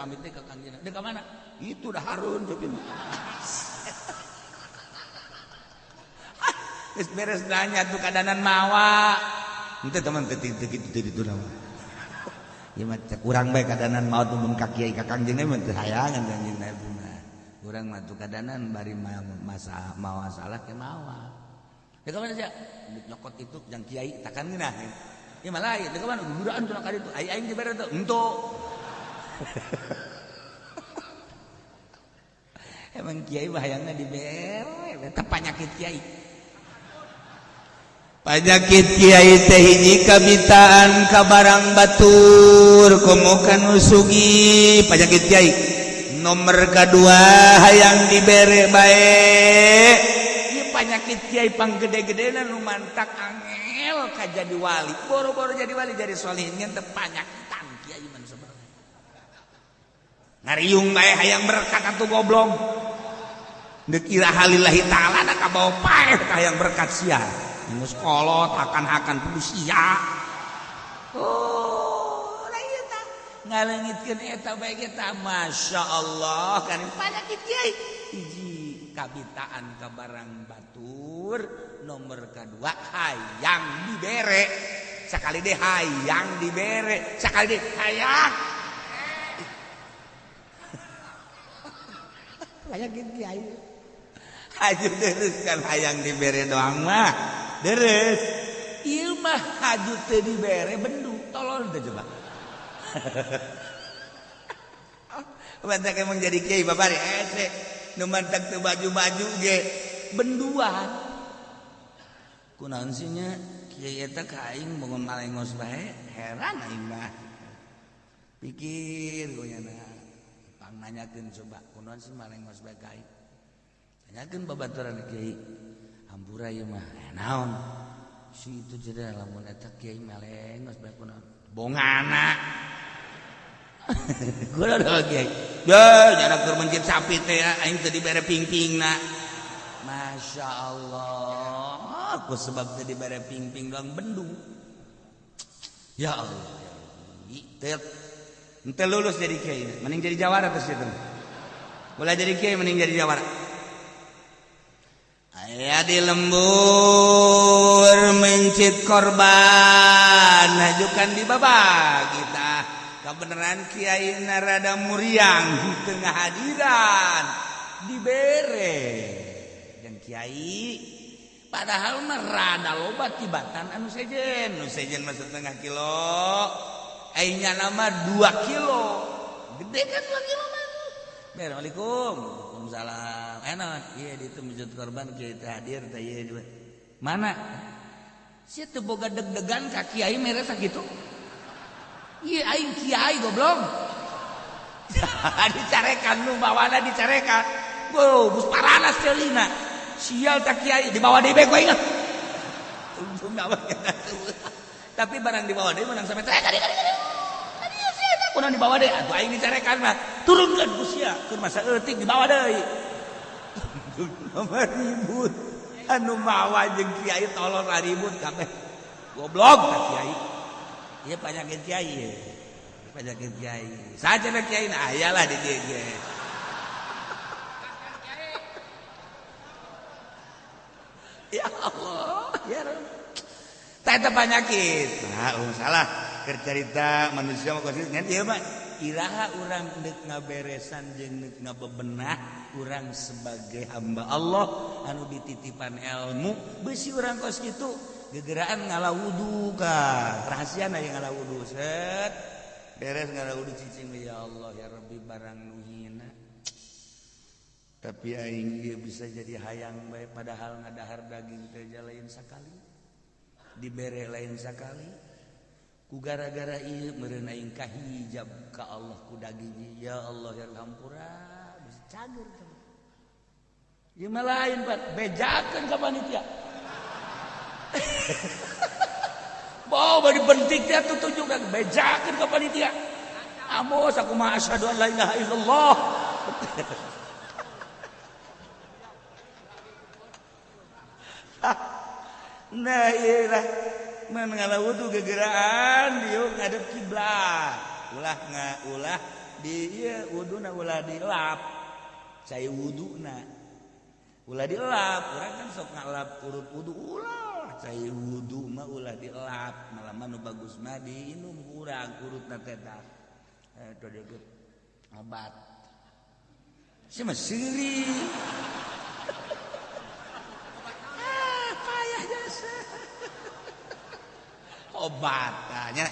pamit teh ka Kangjeng. Deuk ka mana? Itu dah harun jepin. Geus beres nanya tuh kadanan mawa. Henteu teman teu kitu teu ditu nama. Ieu mah kurang bae kadanan mawa tuh mun ka kiai ka Kangjeng mah teu hayangan Kangjeng Nabi mah. Urang mah tuh kadanan bari masa mawa salah ke mawa. Deuk ka mana sia? Nyokot itu jang kiai takan geunah. Ieu mah lain, deuk ka mana guguraan cenah ka ditu. Ai aing dibere teu? Henteu. Emang kiai mah hayangna dibere, eta panyakit kiai. Panyakit kiai teh hiji kabitaan ka barang batur komo ka nu sugih panyakit kiai. Nomor kadua hayang dibere bae. Ieu panyakit kiai panggede-gedena nu mantak angel ka jadi wali. Boro-boro jadi wali jadi solihin ngan teu panyakitan kiai mah sebenarnya. Ngariung bae hayang berkat atuh goblok. Deuk iraha lillahi ta'ala da kabawa paeh ka hayang berkat sia. Geus kolot hakan-hakan kudu sia. Oh, lah ieu tah ngaleungitkeun eta bae ge tah masyaallah kan panyakit kiai. Hiji kabitaan ka barang batur, nomor kadua hayang dibere. Sakali deui hayang dibere, sakali deui hayang. Panyakit kiai. Haju deres kan hayang dibere doang mah. Deres. Ieu mah haju teu dibere bendu, tolol teh coba. Mantak emang jadi kiai babari hese. Nu mantak teu baju-baju ge benduan. Kunaon sih nya kiai eta ka aing boga malengos bae, heran aing mah. Pikir goyana. Pang nanyakeun coba, kunaon sih malengos bae ka aing. Tanyakeun babaturan kiai. Hampura ieu mah, naon? Si itu jadi lamun eta kiai malengos bae kunaon? Bongana. Gua udah kiai. Ye, nyana keur mencit sapi teh aing teu dibere pingpingna. Masya Allah, aku sebab teu dibere pingping doang bendu. Ya Allah, ya Allah. Teu lulus jadi kiai, mending jadi jawara terus itu. Ulah jadi kiai mending jadi jawara. Aya di lembur mencit korban hajukan di babak kita. Kebenaran kiai narada muriang tengah hadiran dibere dan kiai padahal mah rada loba tibatan anu sejen nu sejen mah setengah kilo aing nama 2 kilo gede kan 2 kilo mah. Assalamualaikum. Waalaikumsalam. Enak ieu ditu mencit korban kiai teh hadir teh ieu mana sia teu boga deg-degan ka kiai mere sakitu. Iya aing kiai goblok. Dicarekan nu bawana dicarekan. Go, bus paranas celina. Sial tak kiai dibawa deui bae ku aing. Tapi barang dibawa deui menang sampe tadi tadi. Tadi sia eta kunaon dibawa deui atuh aing dicarekan mah. Turunkeun ku sia keur masa eutik dibawa deui. Nomor ribut. Anu mawa jeung kiai tolol ribut kabeh. Goblok tak kiai. Ieu panyakit kiai. Panyakit kiai. Saja kiai nah ayalah di dieu ge. Ya Allah, ya Rabb. Tah eta panyakit. Nah, salah keur carita manusia mah kos ngan ieu mah iraha urang deuk ngaberesan jeung deuk ngabebenah urang sebagai hamba Allah anu dititipan ilmu beusi urang kos kitu gegeraan ngala wudu ka rahasiana yang ngala wudu set beres ngala wudu cicing ya Allah ya Rabbi barang nu hina tapi aing ieu bisa jadi hayang bae padahal ngadahar daging teh lain sakali dibere lain sakali ku gara-gara ieu meureun aing kahijab ka Allah ku daging ya Allah ya hampura bisa cager ieu mah lain Pak bejakeun ka panitia. Bawa bari penting teh atuh tunjukkan bejakeun ka panitia. Amos aku mah asyhadu an la ilaha illallah. Nah ieu lah mun ngala wudu gegeraan dieu ngadep kiblat. Ulah ulah Di ieu wuduna ulah dilap. Cai wuduna. Ulah dilap, urang kan sok ngalap urut wudu ulah. Cai wudu mah ulah dilap, malah mah nu bagus mah diinum urang urutna teh tah. Eta deukeut obat. Si mah seuri. Ah, payah jasa. Obat tanya.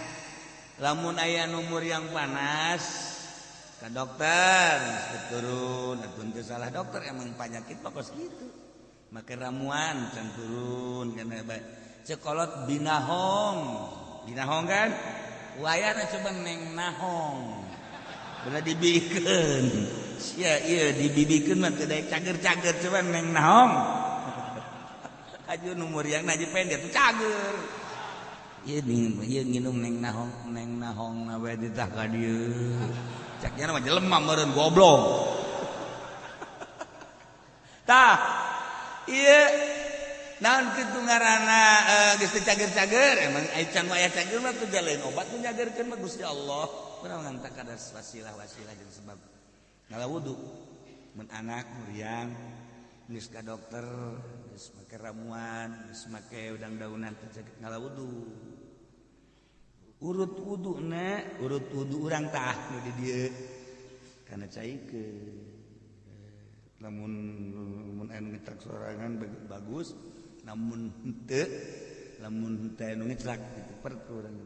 Lamun aya nu muriang panas ka dokter turun atuh teu salah dokter emang penyakit mah kos kitu. Make ramuan can turun kana bae. Cekolot binahong. Binahong kan? Wayahna coba neng nahong. Bener dibikeun. Sia ieu dibibikeun mah teu daek cager-cager coba neng nahong. Aju nu muriang haji pendek tuh cager. Ieu ieu nginum neng nahong na we ditah ka dieu. Cak nya mah jelema meureun goblok. Tah ieu naon kitu ngaranna geus teu cager-cager emang ai can aya cager mah teu lain obat nu nyagerkeun mah Gusti Allah. Urang ngantak kada wasilah-wasilah jeung sebab ngala wudu mun anak muriang geus ka dokter geus make ramuan geus make udang-daunan teu ngala wudu. Urut wuduna urut wudu urang tah nu di dieu kana caikeun. Lamun mun anu ngetrek sorangan bagus, lamun henteu lamun henteu anu ngetrek kitu per urang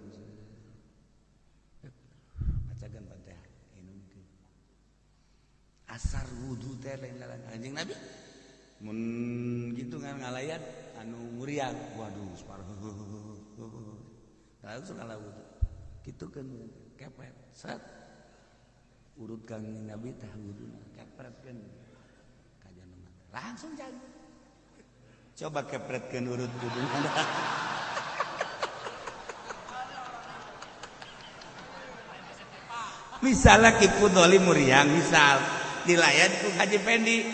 bacakeun Fatihah inumkeun. Asar wudu teh lain lain anjing Nabi mun gitu kan ngalayan anu muriang waduh parah langsung ngala wudu kitu kan kepret set urut kang Nabi tah wuduna kepretkeun ka jalma langsung jago. Coba kepretkeun urut wuduna. Misalnya Ki Fudholi muriang misal dilayan ku Haji Pendi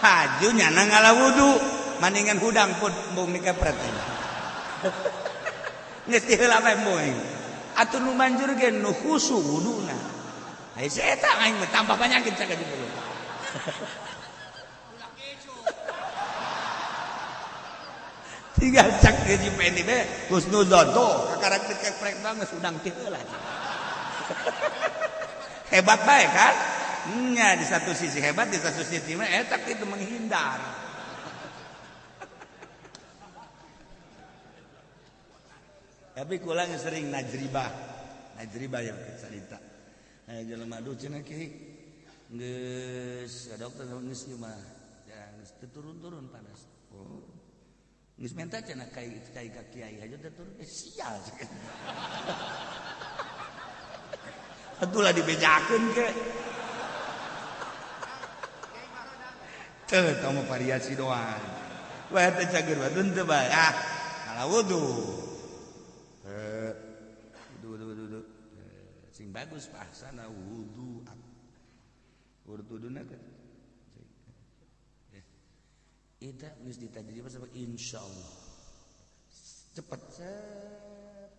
haju nyana ngala wudu maningan hudang pun embung dikepret. Geus ti heula bae embung. Atuh nu manjur ge nu khusu wuduna. Ai si eta aing mah tambah penyakit cak haji dulu. Tinggal cak Haji Pendi be husnuzon tuh kakarak dikeprek banget hudang ti heula. Hebat bae kan? Nya di satu sisi hebat, di satu sisi mah eta itu menghindar. Tapi kula sering najribah. Najribah ya cerita. Aya jelema duh cenah kiai geus ka dokter geus ieu mah. Ya geus teu turun-turun panas. Oh. Geus menta cenah kai ka kiai aja teu turun. Sial. Atulah dibejakeun ke. Teu tong variasi doang. Wah teh cager bae teu bae. Ah, ngala wudu. Wudu wudu wudu. Sing bagus bahasana wudu. Urut wuduna teh. Eta geus ditajribah sabab insyaallah. Cepet set.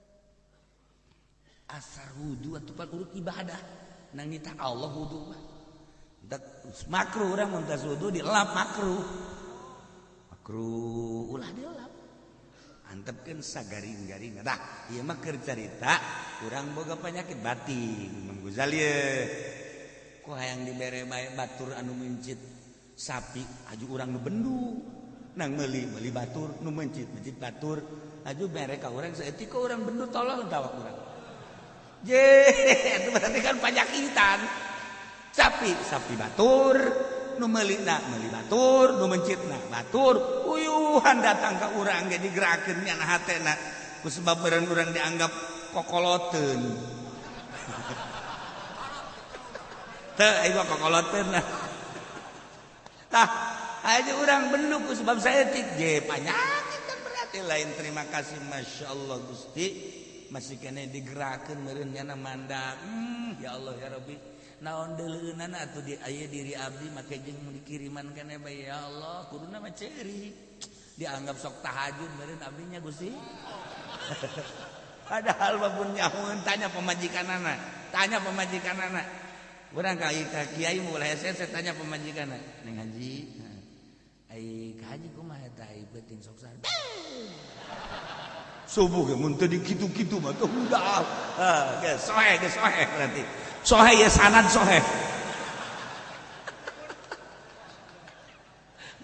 Asar wudu atuh pan urut ibadah. Nang nitah Allah wudu mah. Makruh urang mun tas wudu dilap makruh. Makruh ulah dilap. Antepkeun sagaring-garing. Tah, ieu mah keur carita urang boga penyakit batin. Imam Ghazali ye. Ku hayang dibere bae batur anu mencit sapi aju urang nu bendu. Nang meuli batur nu mencit batur aju bere ka urang saeutik ka urang bendu tolong tawak urang. Je, itu berarti kan panyakitan. Sapi batur, nu meulina meuli batur, nu mencitna batur, uyuhan datang ka urang ge digerakeun nyana hatena. Ku sebab meureun urang dianggap kokoloteun. Teu ieu kokoloteun. Tah, aja urang bendu ku sebab saeutik je panyakit kan berarti lain terima kasih masyaallah Gusti. Masih kene digerakeun meureun nyana mandak. Ya Allah ya Rabbi. Naon deuleunan atuh di aya diri abdi make jeung dikiriman kene bae ya Allah kuduna mah ceuri. Dianggap sok tahajud meureun abdinya Gusti. Padahal mah pun nyahoeun tanya pamajikanana, tanya pamajikanana. Urang ka kiai mulai saya tanya pamajikan, "Neng Haji, ai ka haji kumaha eta ai peuting sok sare?" Subuh ge mun teu dikitu-kitu mah teu udah. Ah, geus sohe, geus sohe berarti. Sohe ya sanad sohe.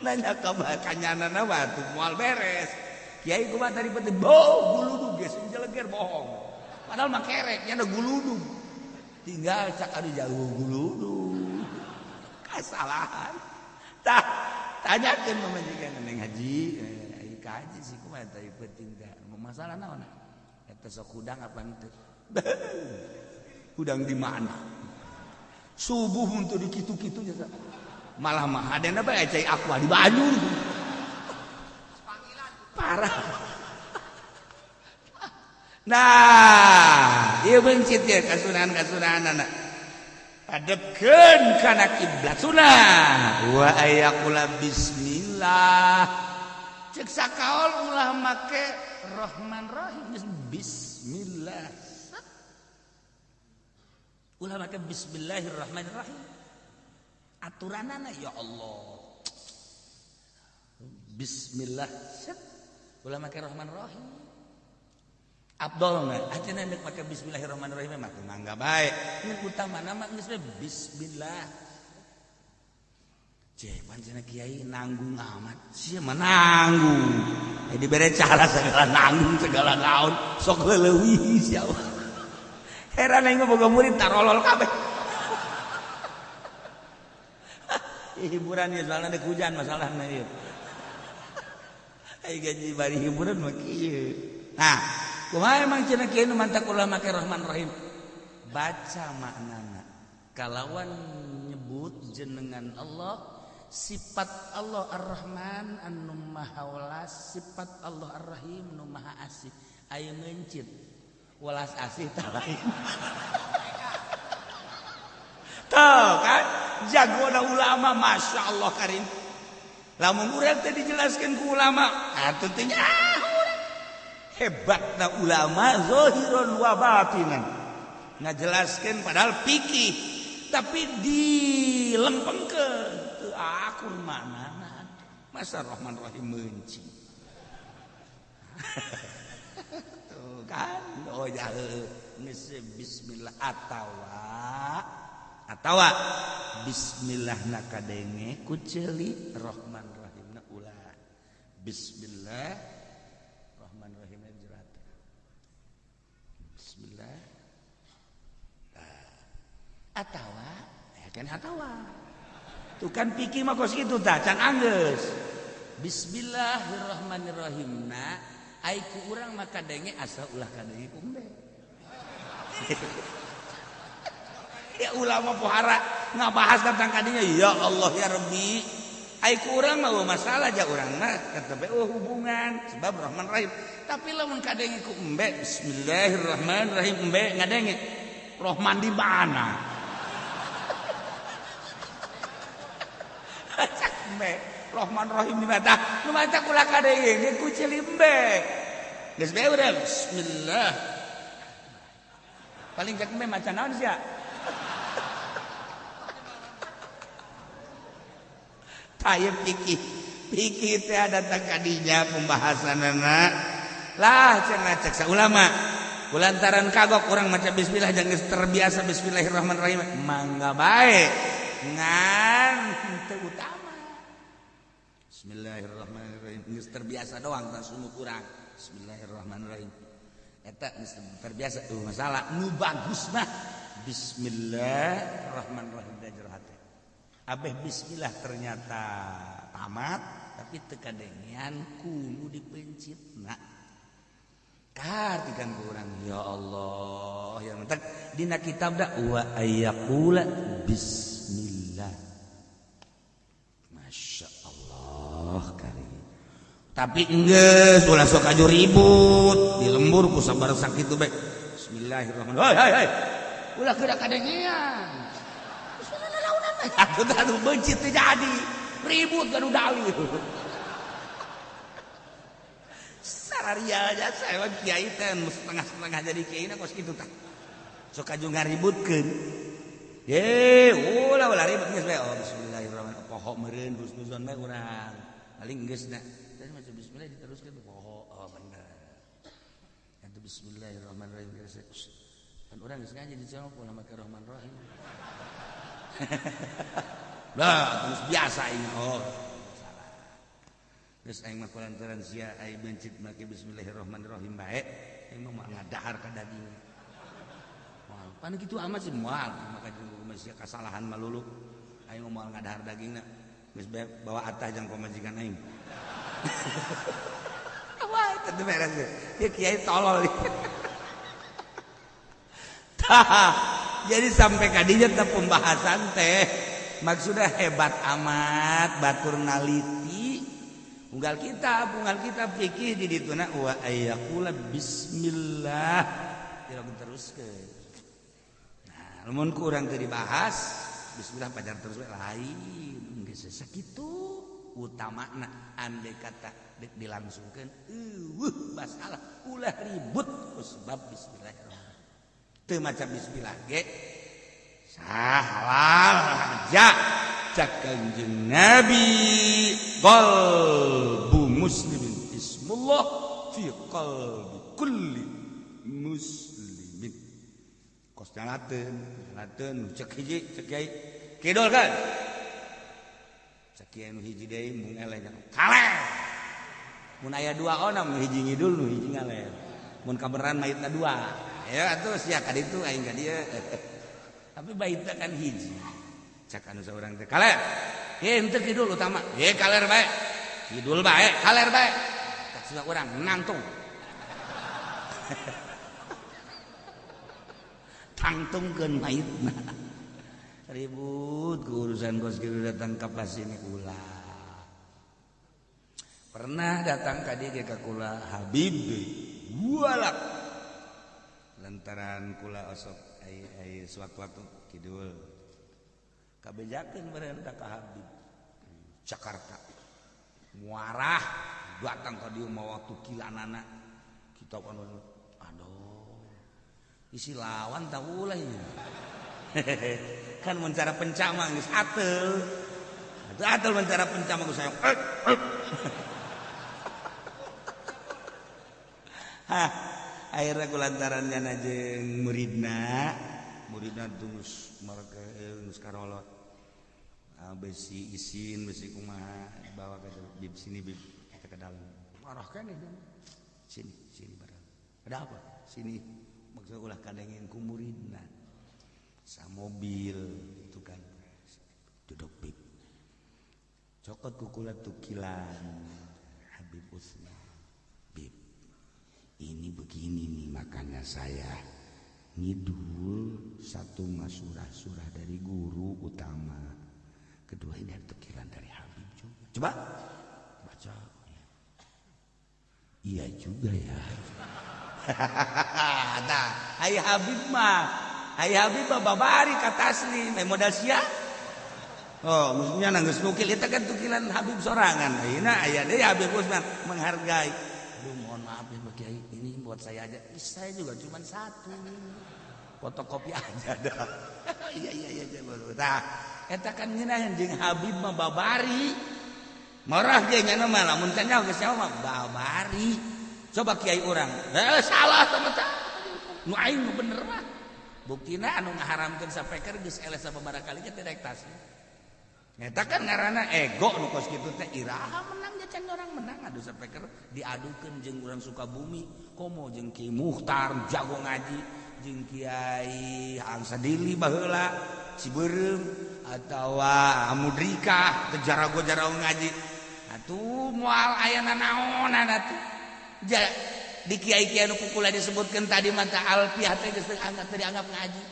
Nanya ka kanyanana mah tuh moal beres. Kiai kumaha tadi peuting? Boh, guludug geus jeleger bohong. Padahal mah kerek nya guludug. Tinggal cak anu jauh guludug. Kasalahan. Tah, tanyakeun pamajikan, "Neng Haji, ai ka haji sih kumaha tadi peuting teh? Masalah naon? Eta sok hudang apa henteu?" Hudang di mana? Subuh mun teu dikitu-kitu jasa. Malah mah hadena bae cai aqua di banyu. Parah. Nah, ieu bencit ya kasunahan-kasunahanana. Hadepkeun kana kiblat sunah. Wa ayaqula bismillah. Cek sakaol ulah make Rahman Rahim, bismillah. Ulah make bismillahirrahmanirrahim. Aturanana ya Allah. Bismillah. Set. Ulah make Rahman Rahim. Abdul mah acenah nek make bismillahirrahmanirrahim mah mangga bae. Ngan utamana mah geus bismillah. Cek pancena kiai nanggung amat. Sia mah nanggung. Dibere cara segala nanggung segala naon sok leuwih sia. Heran aing boga murid tarolol kabeh. Hiburan ieu soalna dek hujan masalahna ieu. Ai gaji bari hiburan mah kieu. Nah, kumaha emang cenah kieu nu mantak ulah make Rahman Rahim? Baca maknana. Kalawan nyebut jenengan Allah, sifat Allah Ar-Rahman anu maha welas, sifat Allah Ar-Rahim nu maha asih. Aya meuncit welas asih tah lain. Tuh kan jagona ulama masya Allah karim. Lamun urang teh dijelaskeun ku ulama, atuh teh hebatna ulama zahiran wa batinan. Ngajelaskeun padahal fikih tapi dilempengkeun teu akur maknana. Masa Rahman Rahim meunci. Tuh kan oh ya geus bismillah atawa bismillah na kadenge ku ceuli Rahman Rahim na ulah. Bismillah Rahman Rahim na jerat. Bismillah. Atawa ya kan atawa. Tuh kan pikir mah kos kitu tah can anggeus. Bismillahirrahmanirrahim na ai ku urang mah kadenge asa ulah kadenge ku embe. Ya ulama pohara ngabahas tentang kadinya ya Allah ya Rabbi. Ai ku urang mah masalah ja urang mah tetep eueuh hubungan sebab Rahman Rahim. Tapi lamun kadenge ku embe bismillahirrahmanirrahim embe ngadenge Rahman di mana? Cak embe Rahman Rahim di mana? Nu maca ulah kadenge ge ku ceuli embe. Geus bae urang bismillah. Paling cak embe maca naon sia? Tayeb pikir pikir teh datang kadinya pembahasanana lah cenah cek saulama kulantaran kagok urang maca bismillah jangan terbiasa bismillahirrahmanirrahim mangga bae ngan teu utama bismillahirrahmanirrahim geus terbiasa doang tah sungguh kurang bismillahirrahmanirrahim eta geus terbiasa tuh masalah nu bagus mah bismillahirrahmanirrahim da jero hate. Abeh bismillah ternyata tamat tapi teu kadengean ku nu dipencitna. Kartikan ku urang ya Allah ya mentak dina kitab da wa ayaqula bismillah. Masya Allah karim. Tapi enggeus ulah sok aju ribut di lembur ku sabar sakitu bae. Bismillahirrahmanirrahim. Hei hei. Ulah geura kadengean. Atuh atuh bencit teh jadi ribut gaduh dalil. Sararia aja saya mah kiai teh setengah-setengah jadi kiai na kos kitu tah. Sok aju ngaributkeun. Ye, ulah ulah ribet geus we. Oh, bismillahirrahmanirrahim. Poho meureun husnuzon bae urang. Paling geus na. Tadi maca bismillah diteruskeun poho. Oh, bener. Atuh bismillahirrahmanirrahim. Kan urang geus ngaji di cenah pola make rahmanirrahim. Lah, terus biasa ini. Oh, salah. Geus aing mah kulantaran sia aing bencit make bismillahirrahmanirrahim bae. Aing mah ngadahar ka daging. Moal, pan kitu amat sih moal, maka jeung kumaha sia kasalahan malulu. Aing mah moal ngadahar dagingna. Geus bae bawa atah jang pamajikan aing. Wah, itu beres. Ya kiai tolol. Tah, jadi sampai kadinya teh pembahasan teh maksudnya hebat amat batur naliti unggal kitab fikih di dituna wa ayyaqula bismillah tidak teruskeun. Nah, lamun kurang teu dibahas bismillah pajar terus we lain geus sakitu utamana andai kata dek dilangsungkeun eueuh masalah ulah ribut ku sebab bismillahirrahmanirrahim. Teu maca bismillah ge sah halal aja cak Kanjeng Nabi qalbu muslimin ismullah fi qalbi kulli muslimin. Kos nyalateun nyalateun cek hiji cek kiai kidul kan cek kiai nu hiji deui mung eleh kaleh mun aya dua ona nu hiji ngidul nu hiji ngaler mun kabeneran mayitna dua ya atuh sia ka ditu aing ka dieu tapi baitna kan hiji cak anu saurang teh kaler ye henteu kidul utama ye kaler bae kidul bae kaler bae cak sia urang nangtung tangtungkeun maitna ribut ku urusan kos kitu datang ka sini ulah pernah datang ka dieu ge ka kula Habib walak lantaran kula osok ai sewaktu-waktu kidul kabejakeun meureun ka Habib Jakarta muarah datang ka dieu mawa tukilanana kitab anu aduh isi lawan tah ulah ieu kan mun cara pencak mah geus ateul atuh ateul mun cara pencak mah geus hayang hah akhirnya kulantarannya jeung muridna muridna terus mereka geus karolot besi isin besi kumaha bawa ke bib sini bib kita ke dalam marah kan ini sini sini barang ada apa sini maksud ulah kadengin ku muridna sa mobil itu kan duduk bib cokot kukula tukilan Habib Usman bib ini begini nih makanya saya ngidul satu masurah-surah dari guru utama kedua ini ada tukilan dari Habib juga coba baca iya juga ya nah ai Habib mah babari ka taslim modal sia oh maksudnya nangis nukil itu kan tukilan Habib sorangan ayeuna aya deui Habib Usman menghargai. Aduh mohon maaf ya Pak Kiai, ini buat saya aja. Saya juga cuma satu. Fotokopi aja dah. Iya iya iya baru. Tah, eta kan ngeunaheun jeung Habib mah babari. Marah ge nya mah lamun can nyaho geus nyaho mah babari. Coba kiai urang, salah tah mah. Nu aing nu bener mah. Buktina anu ngaharamkeun sapeker geus eleh sababaraha kali ge teh daek taslim. Eta kan ngaranna ego nu kos kitu teh iraha menang jacan orang menang adu sapeker diadukeun jeung urang Sukabumi komo jeung Ki Muhtar jago ngaji jeung Kiai Angsadili baheula Ciberem atawa Amudrika teh jarago-jarago ngaji atuh moal aya nanaonan atuh di kiai-kiai nu kukula disebutkeun tadi mah teh alfiah teh geus dianggap ngaji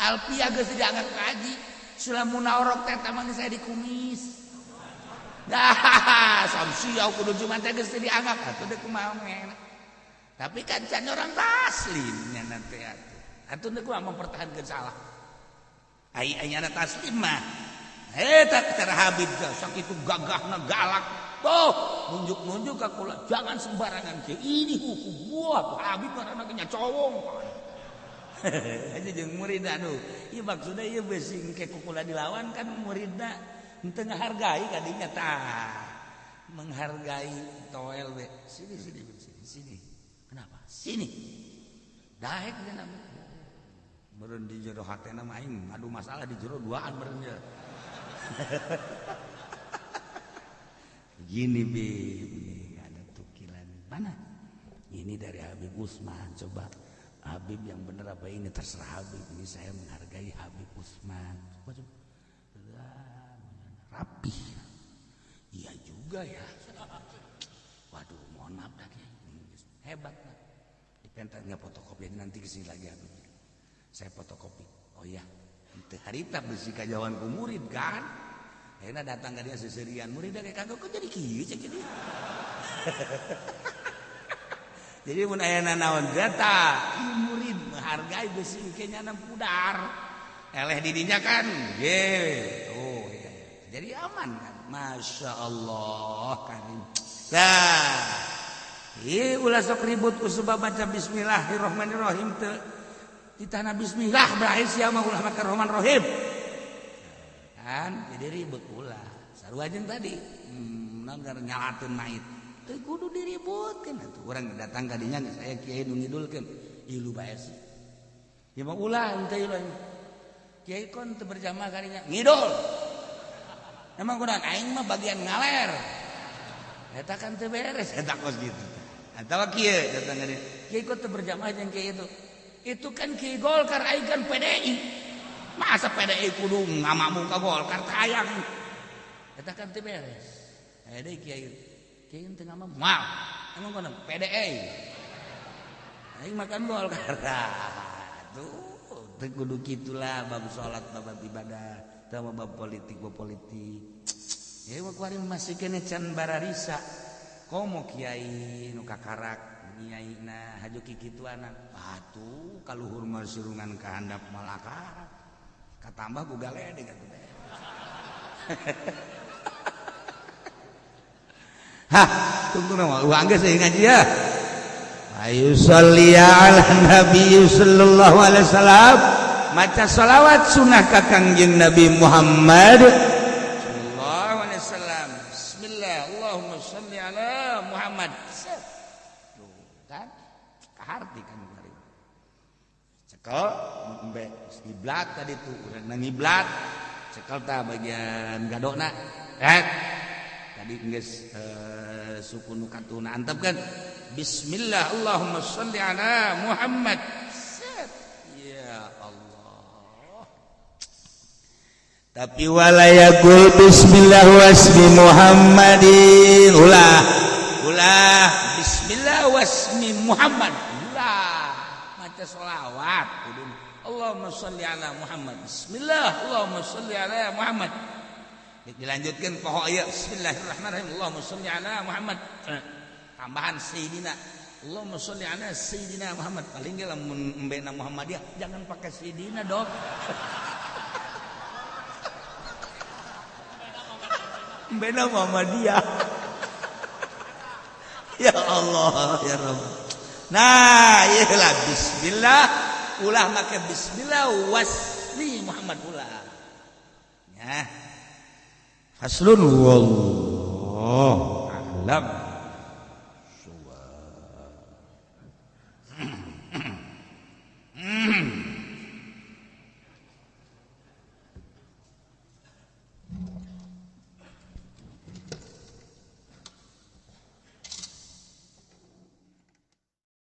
alfiah geus dianggap ngaji Sulam Munawarok teh mah geus aya di kumis. Dah, samsia kudu cuma teh geus dianggap atuh deuk kumaha ngena. Tapi kan can orang taslim nya teh atuh. Atuh deuk kumaha mempertahankeun salah. Ai aya taslim mah. Eta cara Habib teh sakitu gagahna galak. Tuh, nunjuk-nunjuk ka kula jangan sembarangan ke. Ini hukum buat Habib ngaranna ge nya cowong. Aja jeung murid aduh. Ieu maksudna ieu besi engke kukula dilawan kan muridna henteu ngahargai kadinya tah. Menghargai toel we. Sini sini sini sini. Kenapa? Sini. Daek cenah. Meureun di jero hatena mah aing ngadu masalah di jero duaan meureun nya. Gini Bib, ini ada tukilan. Mana? Ini dari Habib Usman, coba Habib yang bener apa ini terserah Habib. Ini saya menghargai Habib Usman. Coba, coba. Rapih. Iya juga ya. Waduh, mohon maaf dah Kiai. Hebat lah. Dipentasnya fotokopi nanti kesini lagi Habib. Saya fotokopi. Oh iya, teu harita besi kajauhan ku murid kan. Akhirnya datang ke dia seserian murid kayak kagak kok jadi kieu cek jadi. Jadi mun aya nanaon data murid menghargai besi engke nyana pudar. Eleh didinya kan. Ye. Oh iya. Jadi aman kan. Masya Allah karim. Nah, ieu ulah sok ribut ku sebab baca bismillahirrahmanirrahim teu ditana bismillah berakhir sia mah ulah make rahman rahim. Kan jadi ribut ulah. Sarua jeung tadi nanggar nyalateun mait. Teu kudu diributkeun atuh. Urang datang ka dinya saya kiai nu ngidulkeun. Ieu bae sih. Ieu mah ulah henteu ieu. Kiai kon teu berjamaah kadinya ngidul. Emang kurang aing mah bagian ngaler. Eta kan teu beres eta kos kitu. Atawa kieu datang ka dinya. Kiai kon teu berjamaah jeung kiai itu. Itu kan kiai Golkar aing kan PDI. Masa PDI kudu ngamamu ka Golkar teh hayang. Eta kan teu beres. Aya deui kiai. Kiai teu ngamamu. Moal. Emang kono PDI. Aing makan Golkar. Tuh, teu kudu kitulah bab salat, bab ibadah, teu bab politik, bab politik. Ya mah kuari masih kene can bararisa. Komo kiai nu kakarak nyaina haju kikituanan. Atuh kaluhur mah surungan ka handap malaka. Katambah ku galedeg atuh teh. Hah, tunggu nama uang geus ngaji ya. Ayu sholli ala nabi sallallahu alaihi wasallam. Maca sholawat sunah ka Kangjeng Nabi Muhammad sallallahu alaihi wasallam. Bismillah, Allahumma sholli ala Muhammad. Tuh kan kaharti kan kemarin. Cekel embe ngiblat tadi tuh urang ngiblat. Cekel tah bagian gadona. Tadi geus suku nu katuna antep kan. Bismillah, Allahumma sholli ala Muhammad. Set. Ya Allah. Tapi walayakul bismillah wasmi Muhammadin. Ulah. Ulah bismillah wasmi Muhammad. Ulah. Maca sholawat kudu. Allahumma sholli ala Muhammad. Bismillah, Allahumma sholli ala Muhammad. Dilanjutkan poho ieu bismillahirrahmanirrahim. Allahumma sholli ala Muhammad. Tambahan sayyidina. Allahumma sholli ala sayyidina Muhammad. Paling ge lamun embena Muhammadiyah jangan pakai sayyidina dong. Embena Muhammadiyah. Ya Allah ya Rabb. Nah, iyalah bismillah ulah make bismillah wasmi Muhammad ulah. Ya. Faslun wallahu a'lam.